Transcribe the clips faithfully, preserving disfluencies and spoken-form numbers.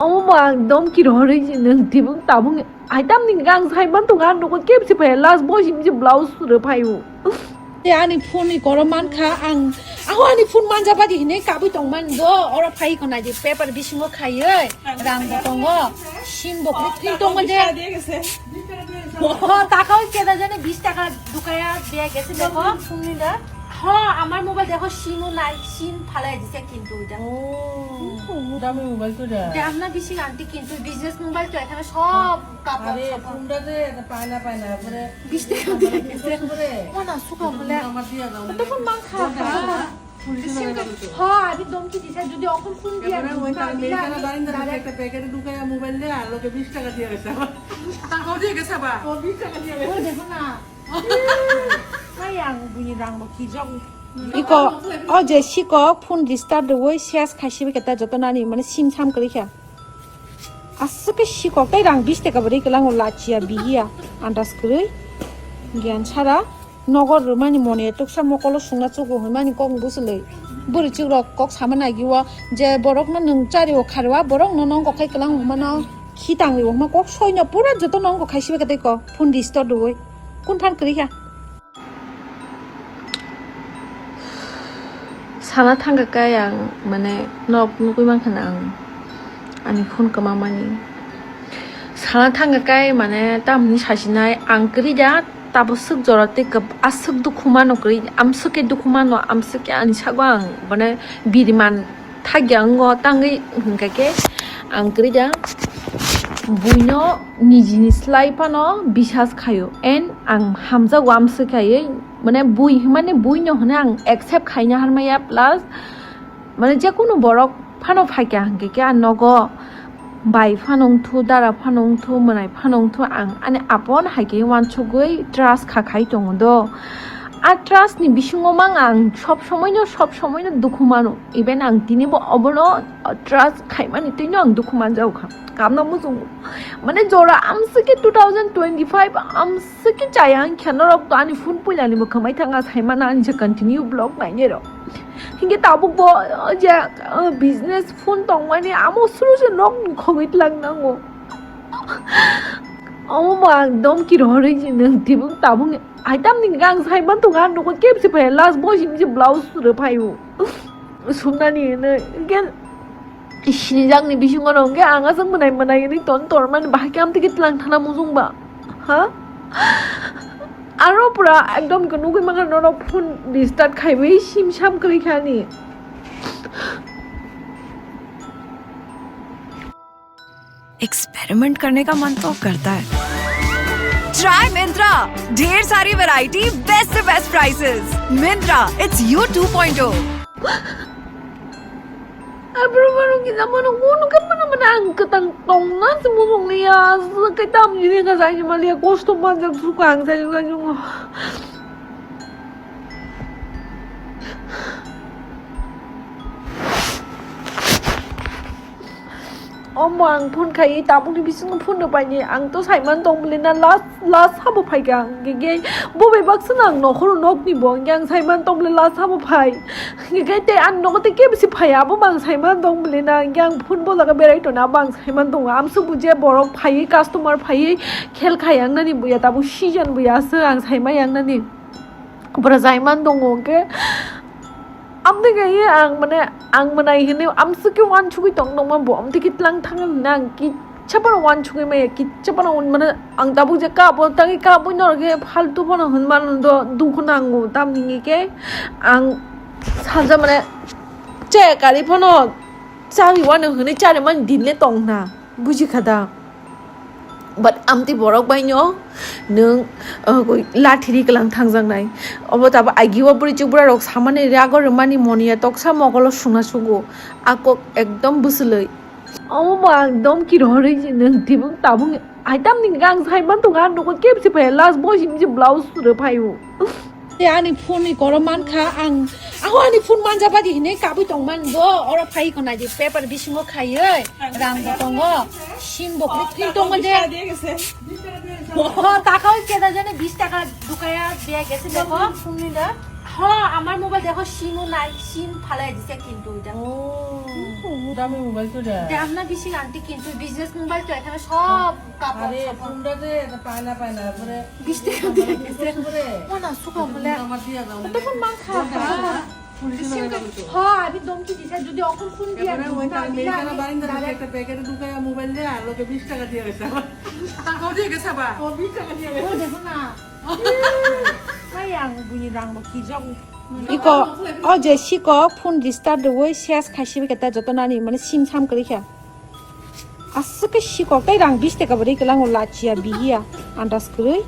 Omo bo ang domki rohorwi nwng tibuk tabuk ai tamni hwnkhe ang sai mantongo, ang nogo kebsi phaiya, last boy simi se blouse sure phaio. Te ani phone ni koro mankha ang, ang ani phone manja badi hinwi kabui tongmani do, oro phai kho naidi paper bisingo khaiwi rang bo tongo, sim bo kwrwi kwrwi tongo je. Ho, taka oi keda jani bis taka dukaya dia gese dekho. Ho, amar mobile dekho, sim o nai, sim phalai dise kintu ita. Oh, dami mobile ko da. Dam na bisi anti kintu business mobile to ekhane sob kapor. Are, sopor. Phone da de, eta paina, paina, pore. Bis taka dia gese. Pore. Mona suka bole. Amar dia da. Oto phone mang kha. Ho, ami domki disa, jodi okhon phone dia. Ebare oi tar mei kana darin da, direct. Ekta packet e dukaya mobile de, ar loge bis taka dia gese. Taka dia gese ba? O, bis taka dia gese. O, dekho na. Hai ang bini rang bo kijok. Iko, o je sikok phone restart rwui ses khaisi bai khe ta joto nani mane sim sam kwrwi kha. Aswk khe sikok tei rang bis taka bo rwi kwlango lachiya bihiya andas kwrwi. Giyan sara nogo rwmani mone tuksa mokolo sungna chugo hwnmani kok bwswlwi. Bwrwi chukrok kok sama naigiwo je borokno nwng chario kharwa borokno nongo khai kwlang hwnmano khitang rio hwnma kok soino pura joto nongo khaisi bai khe tei kok phone restart rwui. Kun phan kwrwi kha. Sana thangkha kai ang, mane, nok nugui mankha na ang, ani phone kwmamani. Sana thangkha kai, mane, tamni sasinai ang kwrwi da, tabo swk jora tei kwb-, aswk dukhu mano kwrwi, amswk khe dukhu mano, amswk khe ani sago ang, mane, biriman thakya wngo tangwi hwnkha khe ang kwrwi da buino nijini slai phano bisas khaio and ang hamjago amswk khaiwi mane bui hwnmani buino hwnwi ang accept khaina harmaya plus mane jekunu borok phano phaikha hwnkhe khe ang nogo bai phano wngthu dara phano wngthu mwnai phano wngthu ang ani apon hai khe uansugwi trust kha khai tongo do. A trust ni bisingo mang ang sob somoino sob somoino dukhu mano. Even ang tini bo obono, uh, trust khaimani twino ang dukhu manjao kha. Kamna muchungo. Mane jora amswk khe two thousand twenty-five amswk khe chaya ang khe norok to ani phone puilani bo khamai thanga saimana ani je continue vlog nainai rok. Hinkhe tabuk bo, uh, je, uh, business phone tongmani amo suru se nok khogwi tlang nango. Omo bo ang domki rohorwi nwng tibuk tabuk Aitam ni gang sai man tongo, ang nogo kebsi phai last boy simi se blouse sure phaio. Sumnani hwnwi hwnkhe sinijak ni bisingo no hwnkhe ang aswk mwnai mwnai hwnwi ton tor mani bahai khe amtwi khe tlang thana mujung ba? Ha? Aro pura ekdom khe nugui mangkha norok phone restart khaiwi sim sam kwrwi kha ani. Experiment करने का मन तो करता है। Try Myntra, ढेर सारी variety, best से best prices. Myntra, it's you two point oh। Abro mano kita mano kunu ka mano mano ang ketang tong na semua song liya, sekai tam jini ka sai maliya kosto manjak suka ang sai ka jung. Omo ang phone khai tabukni bisingo phone rwbaini ang to saiman tong bwlwi na last last sabo phaikha ang ge ge bo bai baksa nang nokhoro nokni bo hwnkhe ang saiman tong bwlwi last sabo phai hwnkhe tei ani nogo tei kebsi phai abo bo ang saiman tong bwlwi na hwnkhe ang phone bo jaga berai tona abo ang saiman tongo amsuk bo je borok phaiwi customer phaiwi khel khai ang nani buya tabuk season buya aswk ang saimai ang nani. Bwrajaiman tongo hwnkhe amtwi khe ang mane ang mwnai hinwi amswk khe uansugwi tong tongma bo amtwi khe tlang thang hinwi ang kitsa phano uansugwi maya kitsa phano mane ang tabuk je kabo tangwi kabui norok khe faltu phano hwnmano do dukhu nango tamni hwnkhe ang salsa mane chaya kari phano chari uano hinwi charimani din le tongna. Buji kha da? But amtwi borok bai no nwng, uh, lathi ri kwlang thangjaknai. Obo tabo agi o bwrwi chukbura rok samani rago rwmani moniya toksa mogolo sungna sugo. A kok ekdom bwswlwi. Omo bo ang domki rohorwi nwng tibuk tabuk aitam ni gang saiman tongo ang nogo kebsi phai last boy simi se blouse sure phaio. Te ani phone ni koro mankha ang, ang ani phone manja badi hinwi kabui tongmani do, oro phai kho naidi paper bisingo khaiwi rang bo tongo, sim bo kwrwi kwrwi tongo je. Ho, taka oi keda jani bis taka dukaya bag ese dekho. হ্যাঁ, আমার মোবাইল দেখো, সিমও নাই, সিম ফালাই দিছে কিন্তু এটা। ও, দামি মোবাইল তো দেয়। দাম না বেশি আনতে কিন্তু বিজনেস মোবাইল তো এখানে সব কাপড় আরে, চোপড়। ফোনটা দে, এটা পায় না, পায় না, তারপরে বিশ টাকা দিয়ে গেছে। করে। ও না, সুখা বলে। আমার দিয়ে দাও। তখন মাং খা। হ্যাঁ, আমি ধমকি দিছি, যদি অখন ফোন দিয়ে এবারে ওই না তার দিলে মেয়েটারা আমি বারিন্দার মধ্যে direct একটা প্যাকেটে ঢুকাইয়া মোবাইল দেয়, আর লোকে বিশ টাকা দিয়ে গেছে আবার। টাকাও দিয়ে গেছে আবার। ও, বিশ টাকা দিয়ে গেছে। ও, দেখো না। Kaya ang bini rang bo kijak. Iko, o je sikok phone restart rwui ses khaisi bai khe ta joto nani mane sim sam kwrwi kha. Aswk khe sikok tei rang bish taka bo rwi kwlango lachiya bihiya andas kwrwi.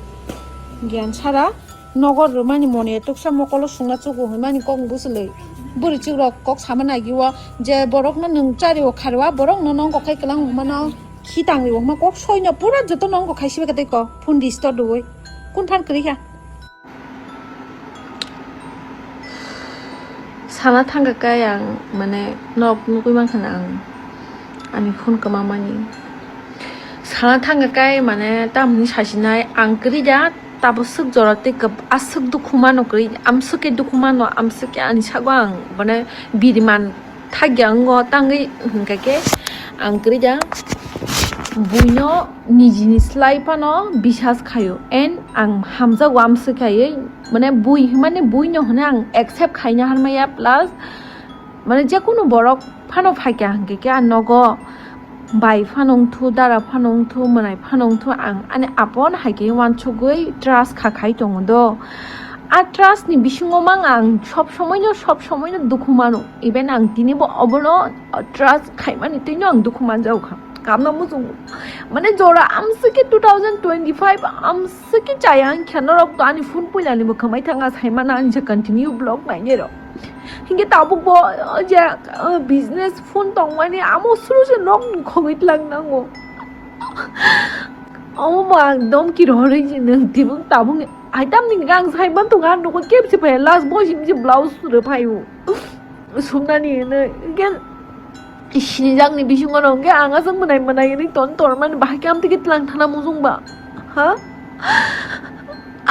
Giyan sara nogo rwmani mone tuksa mokolo sungna chugo hwnmani kok bwswlwi. Bwrwi chikrok kok sama nagi o je borokno nwng chari o kharwa borokno nongo khai kwlang hwnmano khitang rwi hwnma kok soino pura joto nongo khaisi bai kha tei kok phone restart rwui. Kun phan kwrwi kha. Sana thangkha khe ang, mane, nok nugwi mankha na ang ani phone kwmamani. Sana thangkha khe, mane, tamni sasinai ang kwrwi da, tabo swk jora tei kwb-, aswk dukhu mano kwrwi, amswk khe dukhu mano, amswk khe ani sago ang, mane, biriman thagya wngo tangwi hwnkha khe ang kwrwi da buino nijini slai phano bisas khaio and ang hamjago amswk khaiwi mane bui hwnmani buino hwnwi ang accept khaina harmaya plus mane jekunu borok phano phaikha hwnkhe khe ang nogo bai phano wngthu dara phano wngthu mwnai phano wngthu ang ani apon hai khe uansugwi trust kha khai tongo do. A trust ni bisingo mang ang sob somoino sob somoino dukhu mano. Even ang tinibo obono trust khaimani twino ang dukhu manjao kha. Kamna muchungo. Mane jora amswk khe two thousand twenty-five amswk khe chaya ang khe norok to ani phone puilani bo khwmai thanga saimana ani je continue vlog nainai rok. Hinkhe tabuk bo, o je, o business phone tongmani amo suru se nok khogwi tlang nango. Omo bo ang domki rohorwi je nwng tibuk tabuk ni item ni gang saiman tongo ang nugo kebsi phai last bo simsi blouse sure phaio. Sumnani hwnwi, hinkhe sinijakni bisingo no hinkhe ang aswk mwnai mwnai hwnwi ton tormani bahai khe amtwi khe tlang thana muchung ba? Ha?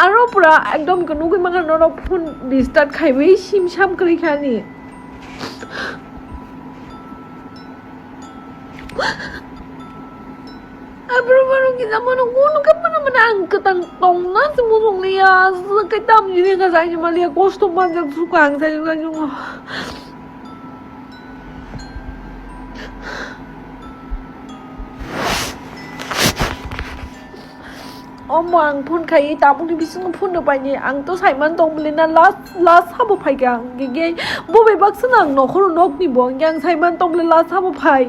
Aro pura ekdom khe nugwi mankha norok phone restart khaiwi sim sam kwrwi kha ani. Abro baro kisa mano kunu khe mano mano ang kwtang tongna se muchung liya, aswk khe tam jini kha sai maliya, kosto manjak suka ang sai sai. Omo ang phone khaiwi tabukni bisingo phone rwbaini ang to saiman tong bwlwi na last last sabo phaikha ang hwnkhe bo bai baksa no ang nokhoro nokni bo hwnkhe ang saiman tong bwlwi last sabo phai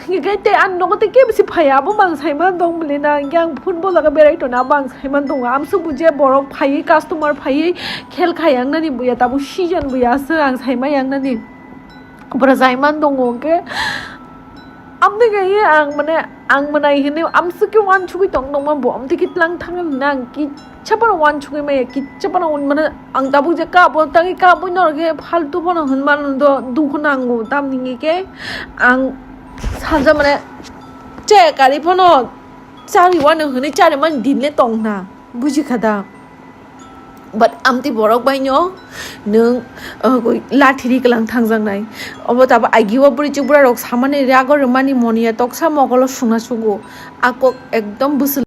hwnkhe tei ang nogo tei kebo se phaiya abo bo ang saiman tong bwlwi na hwnkhe ang phone bo jaga berai tongna abo ang saiman tongo amsuk bo je borok phaiwi customer phaiwi khel khai yang nani buya tabuk season buya aswk ang saimai yang nani. Bwrajai man tongo hwnkhe, amtwi khe ang mane, ang mwnai hinwi amswk khe uansugwi tong tongma bo, amtwi khe tlang thang hinwi ang kitsa phano uansugwi maya, kitsa phano mane, ang tabuk je kabo, tangwi kabwi norok khe faltu phano hwn mano do, dukhu nango, tamni hwnkhe ang salsa mane, che kari phano chari uanw hinwi chari man din le tong na, buji kha da? But amtwi borok bai no nwng, uh, lathi ri kwlang thangjaknai. Obo tabo agi o bwrwi chwk bwrarok samani rago rwmani moniya toksa mokolo sungna sugo. A kok ekdom bwswk